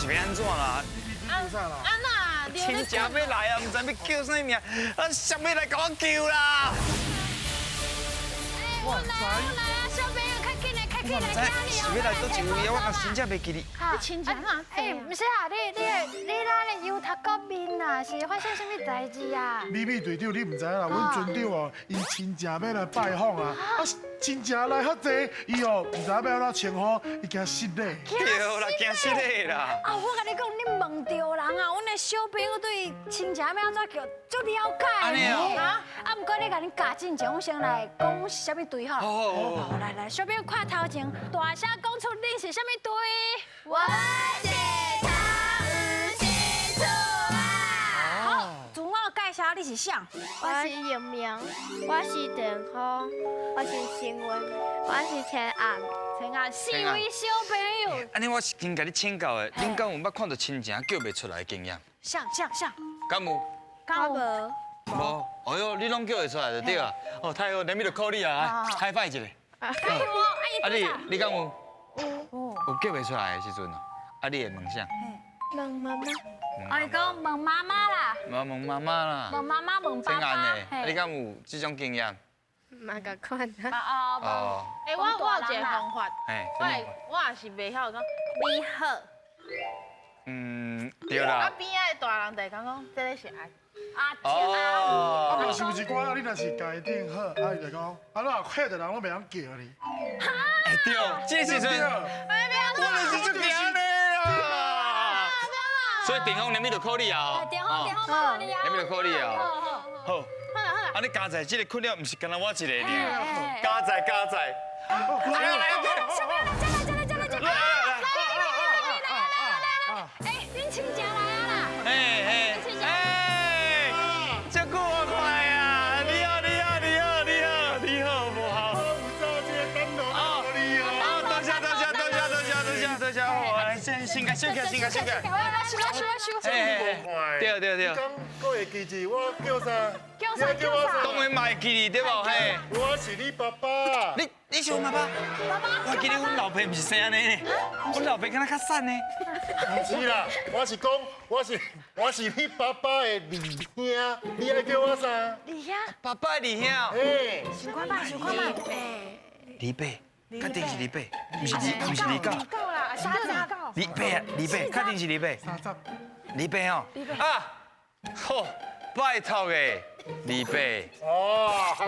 是欲按怎啦？安那，親情欲來啊，毋知欲叫啥名，啊，誰欲來共我救啦？我來，我來啊！小朋友，較緊來，較緊來，是欲來佗一位啊？我嘛真正袂記得。你親情啊？哎，毋是啊，你哪咧油頭革面啊？是發生啥物代誌啊？美美隊長，你毋知啦，阮船長哦，伊親情欲來拜訪啊，啊親情來遐濟，伊哦毋知欲按怎稱呼，伊驚失禮。對啦，驚失禮啦。啊，我共你講，你問著人啊，阮的小朋友對親情欲按怎叫，足了解。按呢哦。啊，毋過你共恁教進前，我先來講啥物隊吼。好。好，來來，小朋友看頭前，大聲講出恁是啥物隊？我是頭是厝啊。好，自我介紹，你是誰？我是葉明，我是鄧峰，我是新文，我是陳安。陳安，四位小朋友。按呢，我是先共你請教的，恁敢有捌看著親情叫袂出來的經驗？啥啥啥？敢有？敢有？無。哎喲，你攏叫會出來就對啊。哦，太好，連咪就靠你啊，high five 一下。加油哦！啊你，你敢有？有。有叫袂出來的時陣哦。啊，你會問啥？問媽媽。哦，伊講問媽媽啦。問問媽媽啦。問媽媽，問爸爸。你敢有這種經驗？嘛仝款啊。哦。欸，我有一个方法。我也是袂曉講你好。嗯，對啦。啊，邊仔的大人就會講講，這个是愛。啊，哦，啊，無是有一寡，你若是家頂好，啊，伊就講，啊，若彼個人攏袂曉叫你。哈？欸，對，這時陣，我就是這樣的啦。所以電風連咪就靠你啊。電風電風靠你啊。連咪就靠你啊。好。好啦好啦。啊，你加在這个困擾，毋是干焦我一个爾。加在加在。來來來，小朋友來，來來來來來來。來來來來來來。欸，恁親情來啊啦。嘿嘿。哎，這久無看啊！你好你好你好你好你好無好？哦，多謝多謝多謝多謝多謝多謝，來先先共收起來，先共收起來。收收收。對對對。敢閣會記住我叫啥？叫啥叫啥？當然嘛會記得對無？嘿。我是你爸爸。你是阮爸爸？爸爸。我記得阮老爸毋是生按呢呢，阮老爸敢若較瘦呢。毋是啦，我是講我是你爸爸的二兄，你愛叫我啥？二兄。爸爸的二兄。嘿。想看覓，想看覓。二八，確定是二八，毋是二，毋是二九。二九啦，三十。二八啊，二八，確定是二八。30。二八哦。啊，好，拜託的，二八。哦。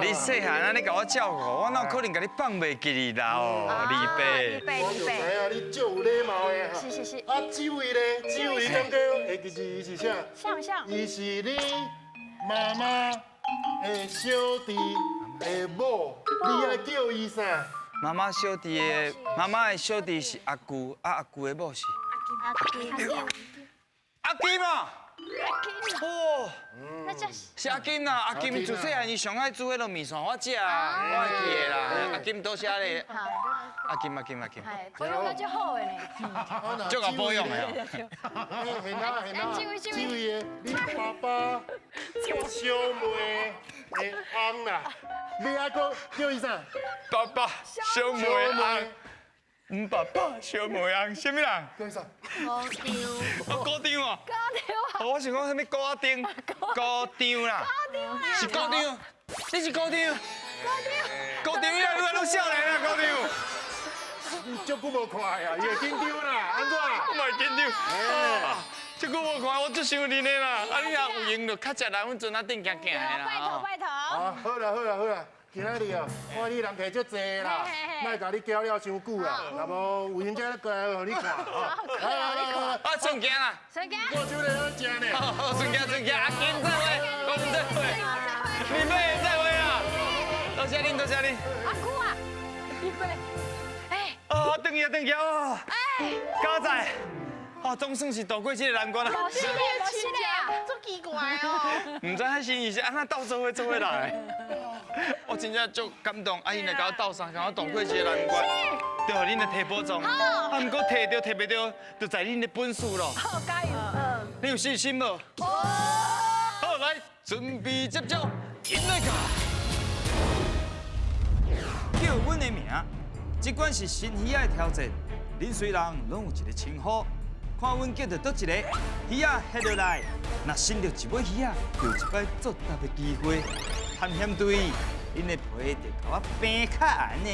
你細漢按呢共我照顧，我哪有可能共你放袂記你啦？哦，二八。二八，我就知影你足有禮貌的。是是是。啊，這位咧，這位感覺會記住伊是啥？啥啥？伊是你媽媽的小弟的某，你愛叫伊啥？媽媽小弟的媽媽的小弟是阿舅，啊阿舅的某是阿金。阿金啊！阿金。哦，那這是阿金啊！阿金自細漢伊上愛煮彼落麵線，我食啊，我會記得啦。阿金多謝你。阿金阿金阿金。保養得足好的呢。足夠保養的。嘿啦嘿啦，這位的，你爸爸小妹的翁啦，你愛閣叫伊啥？爸爸小妹翁。阮爸爸小妹翁，啥物人？叫伊啥？高張。哦，高張哦。高張啊。我想講啥物高丁，高張啦。高張啦。是高張，你是高張。高張。高張，你來愈來愈少年啦，高張。你足久無看啊，伊會緊張啦，按怎？我嘛會緊張。足久無看，我足想恁的啦。啊，你若有閒就較捷來阮船仔頂行行的啦。拜託拜託。啊，好啦好啦好啦，今仔日哦，看你人客足濟啦，莫共你攪了傷久啦，若無有閒才過來予你看。好，來來來。啊，順行啦。順行。我手咧好食呢。好，好，順行順行，阿金再會，公再會，你妹再會啊。多謝恁，多謝恁。阿姑啊，你妹。哎。啊，轉去啊，轉去啊。哎。佳哉。哦，總算是渡過這個難關啦。無失禮，無失禮啊，足奇怪哦。毋知彼時伊是按怎鬥做伙做伙來的。我真正足感動，啊，𪜶來共我鬥相共，我渡過這個難關，就予恁來提寶藏。啊，毋過提著提袂著，就在恁的本事咯。好，加油！你有信心無？好，來，準備接招，引來㗎。叫阮的名，這款是新魚仔的挑戰，恁雖人攏有一个稱呼。看阮叫著佗一個魚仔翕落來，若伸著一尾魚仔，就有一擺作答的機會。探險隊，恁的皮就共我平較硬呢。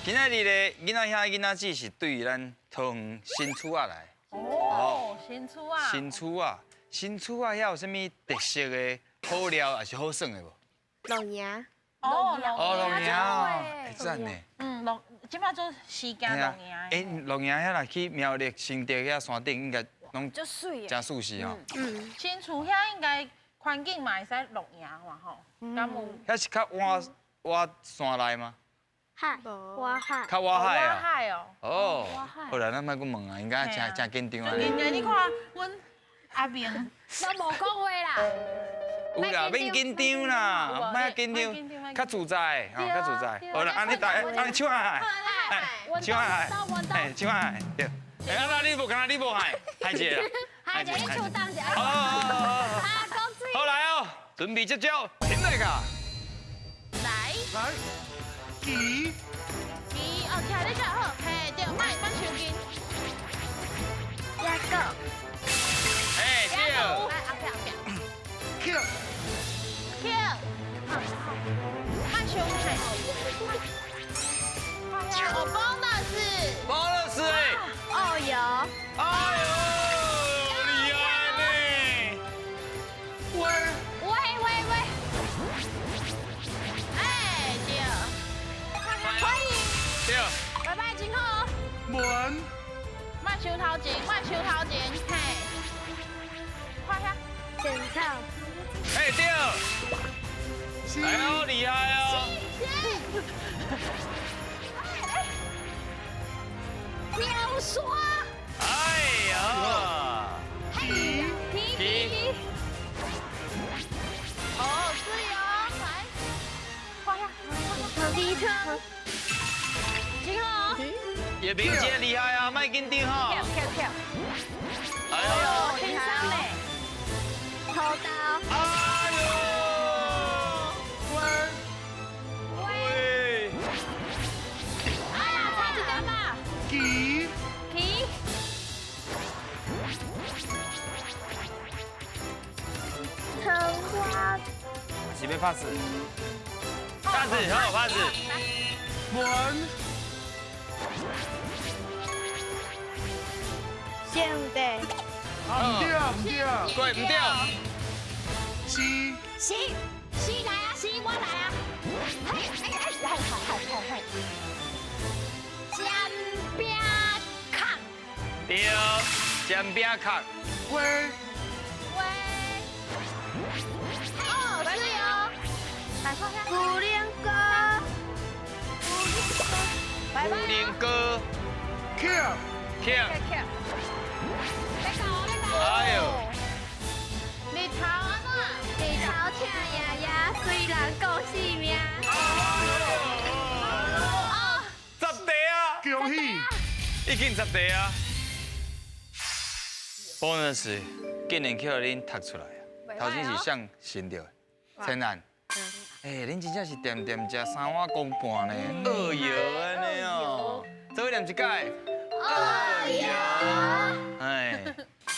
今仔日咧，囡仔兄囡仔姊是對咱桃園新厝仔來。哦，新厝仔。新厝仔，新厝仔遐有啥物特色的好料，還是好耍的無？露營。哦，露營，會讚呢。嗯，露，這擺做時間露營。欸，露營遐若去苗栗、新竹遐山頂，應該攏足媠，真舒適吼。嗯。新厝遐應該環境嘛會使露營嘛吼，敢有？遐是較倚倚山內嗎？海，倚海。較倚海啊。倚海哦。哦。好啦，咱莫閣問啊，應該真真緊張啊。緊張，你看阮阿明都無講話啦。有啦，免緊張啦，莫緊張，較自在，吼，較自在。好啦，按呢大，按呢手按，手按，嘿，手按，對。哎，啊，你無，敢若你無害，害一个，害一个，你手動一下。好好好好。好來哦，準備接招，停來噶。來。來。起。起，哦，徛咧遮好，嘿，對，莫莫傷緊。一個。嘿，對。來，後壁後壁。跳。跳。莫傷嘿。我 bonus。 bonus 哎。哦喲。哎呦，厲害呢。喂。喂喂喂。哎，對。歡迎。對。拜拜，真好。門。莫傷頭前，莫傷頭前，嘿。看遐。剪草。哎，對。哎呦，厲害哦。跳刷。哎呀。起起。哦，水哦，來。看遐。第一汤。真好。葉明真厲害啊，莫緊張吼。跳跳跳。哎呦，輕鬆嘞。頭刀。哎呦。喂。喂。哎呀，差一點嘛。起。起。藤花。是欲拍死。拍死，好，拍死。門。上帝。唔對唔對。對唔對？是。是是來啊，是我來啊。嘿，哎哎，嘿，嘿嘿嘿。煎餅殼。對，煎餅殼。喂。喂。哦，是哦。來看下。古靈哥。拜拜。古靈哥。跳。跳。跳。哎呦！日頭按怎？日頭請爺爺，隨人顧性命。十題啊！恭喜！已經十題啊！bonus 竟然去予恁讀出來啊！頭先是誰先著的？千安。哎，恁真正是恬恬食三碗公半呢，惡搖按呢哦。做伙念一擺。惡搖。哎，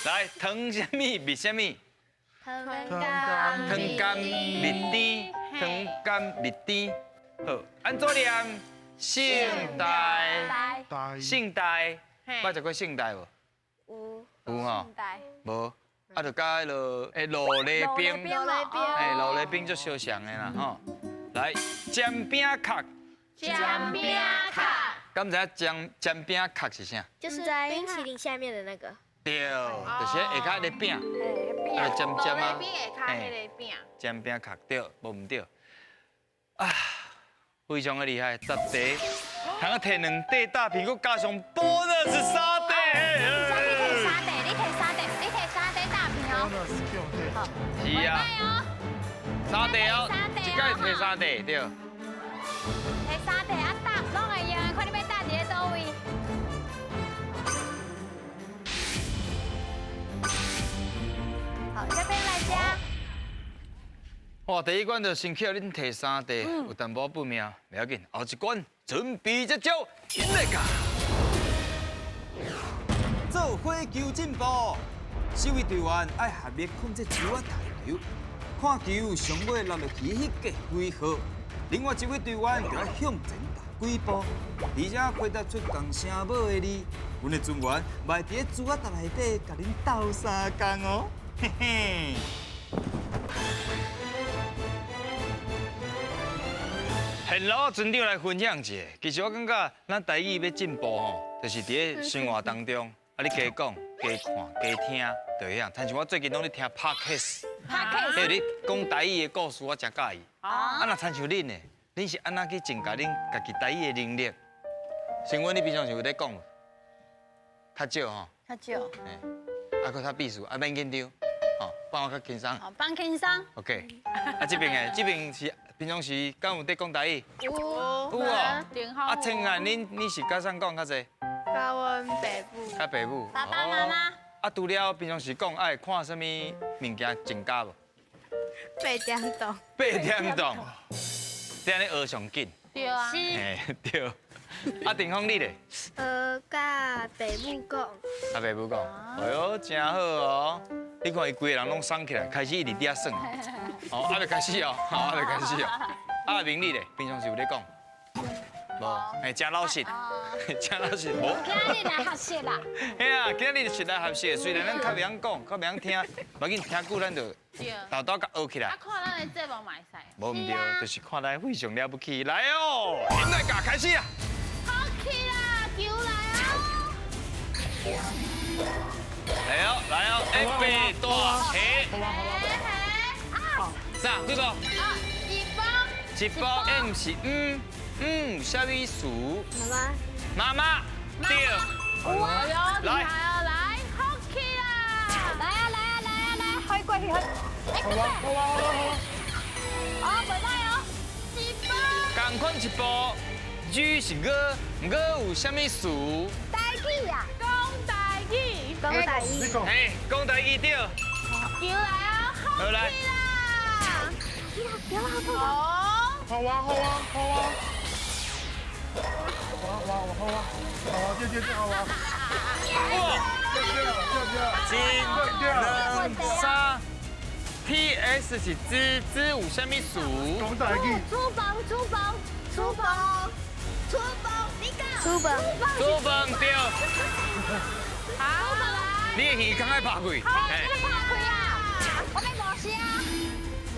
來，糖啥物蜜啥物？糖甘糖甘蜜甜，糖甘蜜甜。好，按怎念？聖代，聖代，捌食過聖代無？有。有吼。無，啊，就佮彼落欸路禮冰，欸路禮冰足相像的啦吼。來，煎餅殼。煎餅殼。敢知影煎煎餅殼是啥？就是冰淇淋下面的那個。對，就是下跤彼個餅，啊，尖尖啊，餅下跤彼个餅。煎餅殼對，無毋對。啊，非常的厲害，十題，通啊提兩塊大片，閣加上 bonus 三塊。你提三塊，你提三塊，你提三塊大片哦。是啊。三塊哦，一擺提三塊，對。提三塊啊，搭攏會用，看你欲搭佇咧佗位。好，這邊來遮。哇，第一關就先去予恁提三塊，有淡薄仔不妙，袂要緊，後一關准备这招，引来噶。做火球进步，四位队员爱合力控制球仔台球，看球上尾落落去彼个几号，另外一位队员就爱向前踏几步，而且回答出仝声母的字。阮的船员嘛会伫咧珠仔搭内底共恁斗相共哦，嘿嘿。现老船长来分享一下，其实我感觉咱台语欲进步吼，就是伫咧生活当中，啊，你加讲、加看、加听，就会晓。亲像我最近拢咧听 Podcast，迄你讲台语的故事，我诚佮意。啊，若亲像恁呢，恁是按怎去增加恁家己台语的能力？新闻你平常时有咧讲无？较少吼。较少。啊，阁较秘书，啊免紧张，吼，放我较轻松。好，放轻松。 OK。啊，这边的，这边是。平常时敢有伫讲台语？有有哦。啊，青啊，恁你是佮啥讲较济？佮阮爸母。佮爸母。爸爸妈妈。啊，除了平常时讲，爱看啥物物件增加无？八点档。八点档。你按呢学上紧。对啊。是。嘿，对。啊，霆锋你咧？学佮爸母讲。佮爸母讲。哎哟，真好哦。你看伊规个人拢爽起来，开始一直伫遐耍。哦，还未开始哦，好，还未开始哦。啊，明你咧，平常时有咧讲？无，哎，真老实，真老实，无。今日来学习啦。嘿啊，今日是来学习，虽然咱较袂晓讲，较袂晓听，无要紧，听久咱就豆豆共学起来。啊，看咱的节目嘛会使。无毋对，就是看咱非常了不起。来哦，音乐架开始啊！好起啦，球来啊！来哦，来哦，一白大黑。啥？几步？一步。一步，M 是嗯嗯，啥物词？妈妈。妈妈。对。来来，好起啦！来啊来啊来啊来，开过去，开。好啊好啊好啊！哦，袂歹哦。一步。仝款一步，G 是哥，哥有啥物词？台语啊。讲台语。讲台语。嘿，讲台语对。球来啊！好来。好啊好啊好啊！好啊好啊好啊好啊！对对对，好啊！哇！一、两、三，T S 是之之有啥物词？讲台语。厨房厨房厨房厨房，你讲。厨房。厨房对。好来。你的耳孔爱拍开。好，我拍开啊！我欲无声。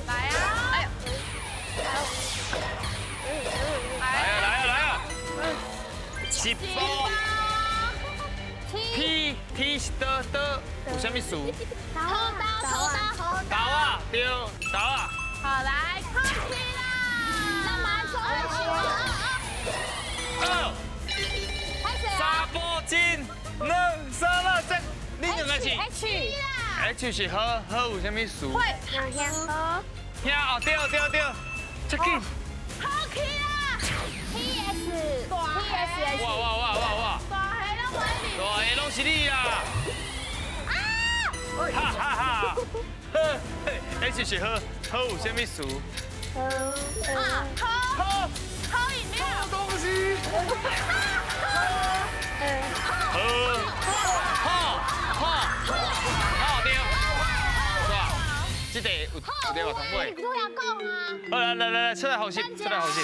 来啊！哎呦！来啊来啊来啊！一步。T T 是刀刀，有啥物词？刀刀刀刀刀啊，对，刀啊。好来，开始啦！那马上二。三步进，两三六七，你两个是 H。 H 是好，好有啥物词？会。好。听哦，对对对，这紧。好起啦！T S T S S。哇哇哇哇哇！大虾拢买你。大虾拢是你啦！啊！哈哈哈！好，H 是好，好有啥物词？好。啊，好。好。好饮料。东西。好。好。好。好对。哇，这个有有对吧？同尾。你都要讲啊！好，来来来来，出来复习，出来复习。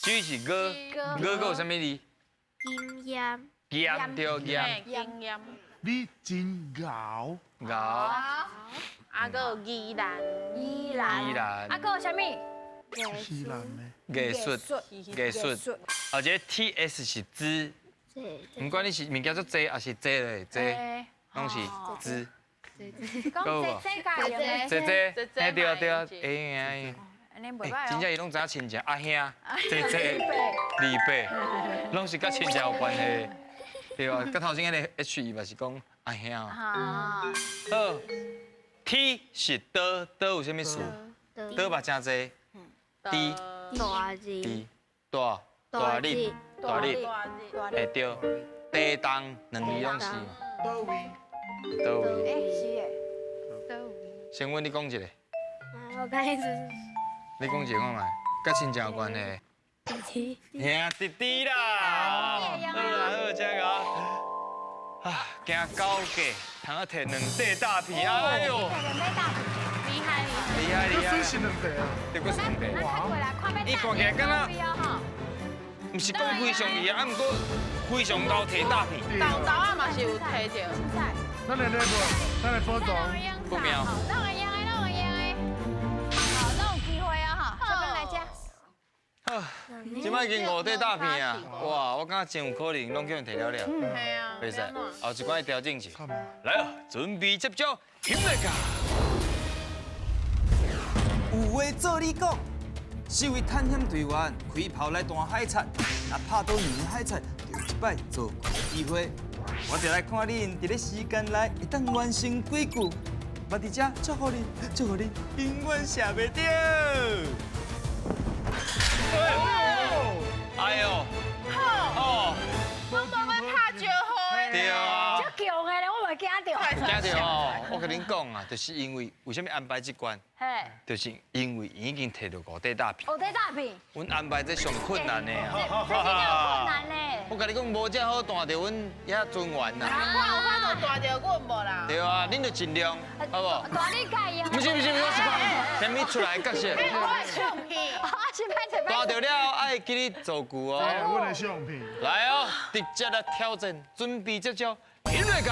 G 是哥，哥阁有啥物字？经验。验对验。经验。你真𠢕。𠢕。啊，阁有宜兰。宜兰。宜兰。啊，阁有啥物？宜兰的。艺术。艺术。啊，这个 T S 是资。不管你是物件足济，还是济咧济，拢是资。讲济济家用济济，嘿对啊对啊，会用会用。欸，真正伊拢知影亲情，阿兄、姐姐、二伯，拢是佮亲情有关系，对啊，佮头先彼个 H 伊嘛是讲阿兄。好，T 是刀，刀有啥物事？刀嘛真济。D 大日。 D 大大日大日，会对。地动两字拢是。佗位？佗位？欸，是的。佗位？先问你讲一个。我开始。你讲一个看觅，佮亲情有关系。亲情。弟。兄弟弟啦。好啦好，这个啊，惊高价，通啊提两块大片，哎呦，两块大片，厉害厉害厉害厉害。这是两块啊，这阁是两块。咱看过来，看欲伊看起来敢若，毋是讲非常厉害，啊，毋过非常𠢕提大片。豆豆啊嘛是有提著。咱来来无，咱来补妆。不妙。拢会用的，拢会用的。好，拢有机会啊哈，小朋来遮。好，这摆已经五块大片啊！哇，我感觉真有可能拢叫𪜶提了了。系啊。袂使，后一关调整是。来哦，准备接招，起来噶！有话做你讲，是位探险队员开炮来弹海贼，若拍到两个海贼，就有一摆做球的机会。我就来看恁伫咧时间内会当完成几句。嘛伫遮祝福恁，祝福恁永远射袂著。哎呦！好，我无欲拍招呼的。对啊。足强的咧，我嘛惊著。惊著哦！我共恁讲啊，就是因为为啥物安排这关？嘿。就是因为已经提著五块大片。五块大片。阮安排这上困难的啊。这真正有困难嘞。我共你讲，无遮好弹著阮遐尊员啦。我有法度弹著阮无啦？对啊，恁就尽量，好无？弹你家用。毋是毋是，我是讲，啥物出来角色？我的相片。我是歹势歹势。弹著了，爱记你做球哦。阮的相片。来哦，直接来挑战，准备接招，起来噶！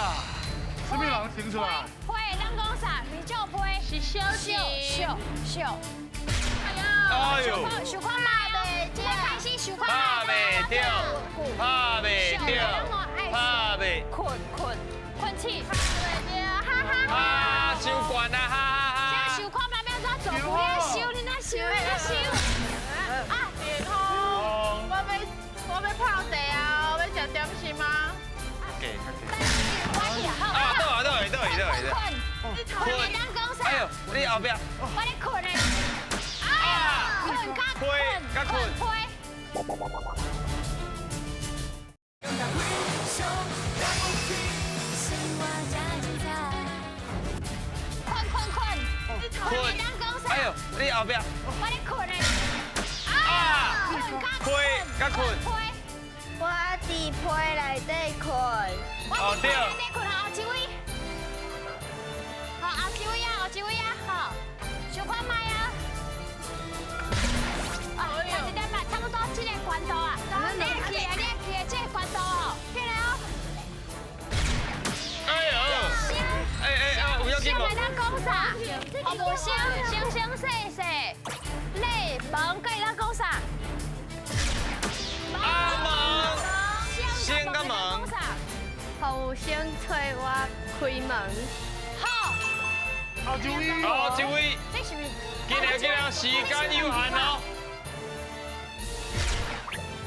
啥物人停出来？批，咱讲啥？你叫批。是小小小。哎呦！想看麦的，这开始想看拍袂著，拍袂著，拍袂。困困困起。拍袂著，哈哈哈！啊，伤悬啊，哈哈哈！这想看麦要怎做？你收，你哪收？你哪收？啊，然后我欲泡茶啊，我欲食点心啊。给，啊，倒啊倒去倒去倒去。困。哎呦，你后壁。我咧困咧。啊！困甲困甲困。困困困。困。哎呦，你后壁。我咧困咧。啊！困甲困甲困。我伫被内底困。我伫被内底困，后一位。好，后一位啊，后一位啊，好，想看觅啊。啊，一点嘛，差不多这个悬度啊。你去的，你去的这个悬度哦，起来哦。哎呦！哎哎哎，有要紧无？会当讲啥？哦，无声，声声细细，内门，阁会当讲啥？阿门，先甲门。后生催我开门。好。后一位。后一位。这是不是？紧来紧来，时间有限哦。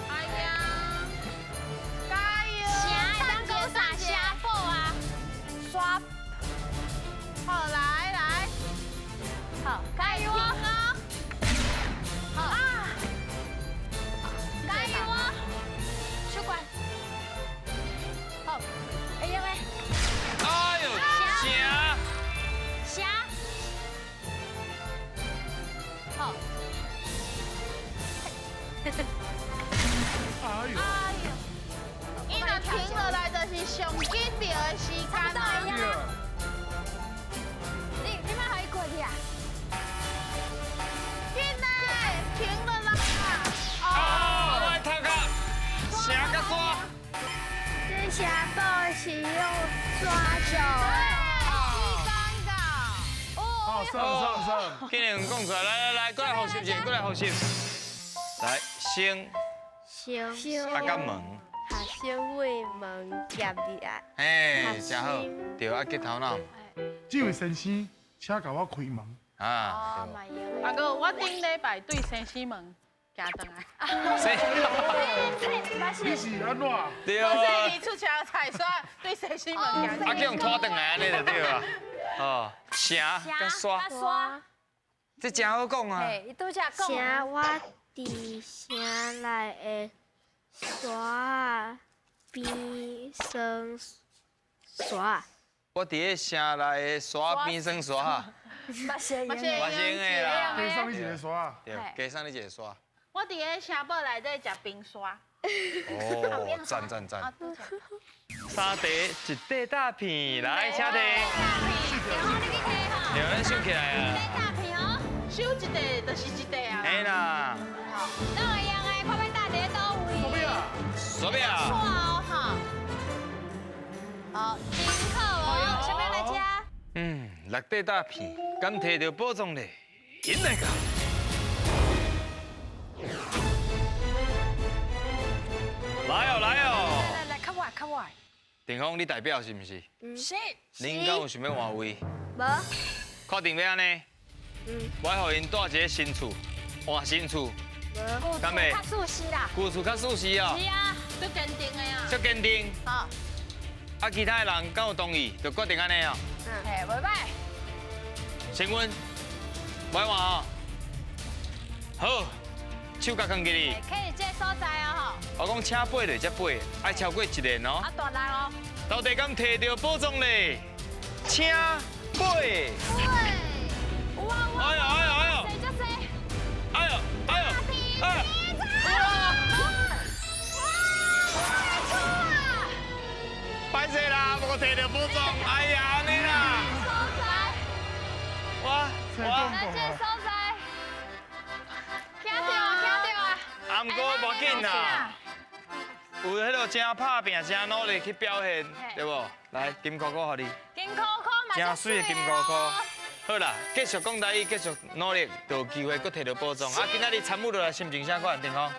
哎呀，加油！城会当讲啥？城堡啊，刷。好，来来。好，加油哦！好啊，加油哦！小关。好，会用的。哎呦，城。城。好。哎呦！伊若停落来，就是上紧妙的时间啊！你莫予伊过去啊！紧来，停落来啊！我的头壳，城甲山。这城堡是用抓手的。好，上上上！今日讲出来，来来来，过来复习一下，过来复习。来，先。先。啊，甲门。学生为门夹入来。嘿，真好。对，啊，结头脑。这位先生，请共我开门。啊，对。阿哥，我顶礼拜对先生门行转来。你是按怎？对啊。我是你出车菜煞对先生门行。啊，叫人拖转来按呢就对啊。哦，城佮山。山。这真好讲啊。嘿，伊拄才讲。城，我伫城内的山边耍沙。我伫咧城内的山边耍沙。嘛是嘛是用的啦。加送你一个沙。对，加送你一个沙。我我佇个城堡內底食冰沙。哦，讚讚讚！三塊一塊大片，來，請提。對，咱收起來啊。大片哦，收一塊就是一塊啊。嘿啦。哪會用的？看欲搭佇佗位？手錶啊。錯哦，哈。好，真好哦，啥物來吃？嗯，六塊大片，敢提著寶藏咧？引來個。來哦來哦！來來，較歪較歪。霆鋒，你代表是毋是？是。恁敢有想欲換位？無。確定欲按呢？嗯。我愛予𪜶蹛一个新厝，換新厝。無。敢會？較舒適啦。舊厝較舒適哦。是啊，足堅定的啊。足堅定。好。啊，其他的人敢有同意，就決定按呢哦。嗯。嘿，袂歹。新溫，袂換哦。好。手甲囥起哩。可以這個所在哦吼。我講請八就才八，愛超過一年哦。啊，大力哦。到底敢提著寶藏咧？請八。哇哇！哎呦哎呦哎呦！哎呦哎呦！哎呦！歹勢啦，無提著寶藏，哎呀，按呢啦。所在。哇哇！來這個所在。聽著啊，聽著啊！啊，毋過無緊啦，有彼个真拍拚、真努力去表現，對無？來，金箍箍予你。金箍箍嘛，真媠的金箍箍。好啦，繼續講台語，繼續努力，就有機會閣提著寶藏。啊，今仔日參與落來，心情啥款？霆鋒。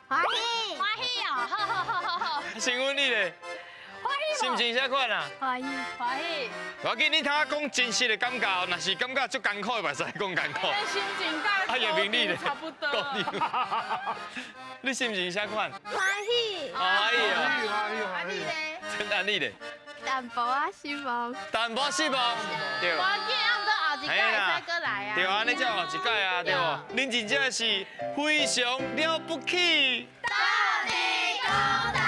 歡喜，歡喜哦！好好好好好。新溫你咧？歡喜心情啥款啊？歡喜，歡喜。無要緊，你通講真實的感覺，若是感覺足艱苦的，嘛會使講艱苦。心情甲啊，葉明你咧？差不多。你心情啥款？歡喜。歡喜哦。歡喜啊，你咧？真啊，你咧？淡薄仔失望。淡薄失望。對。無要緊，啊，毋過後一屆會使閣來啊。對啊，你才後一屆啊，對無？恁真正是非常了不起。到底講台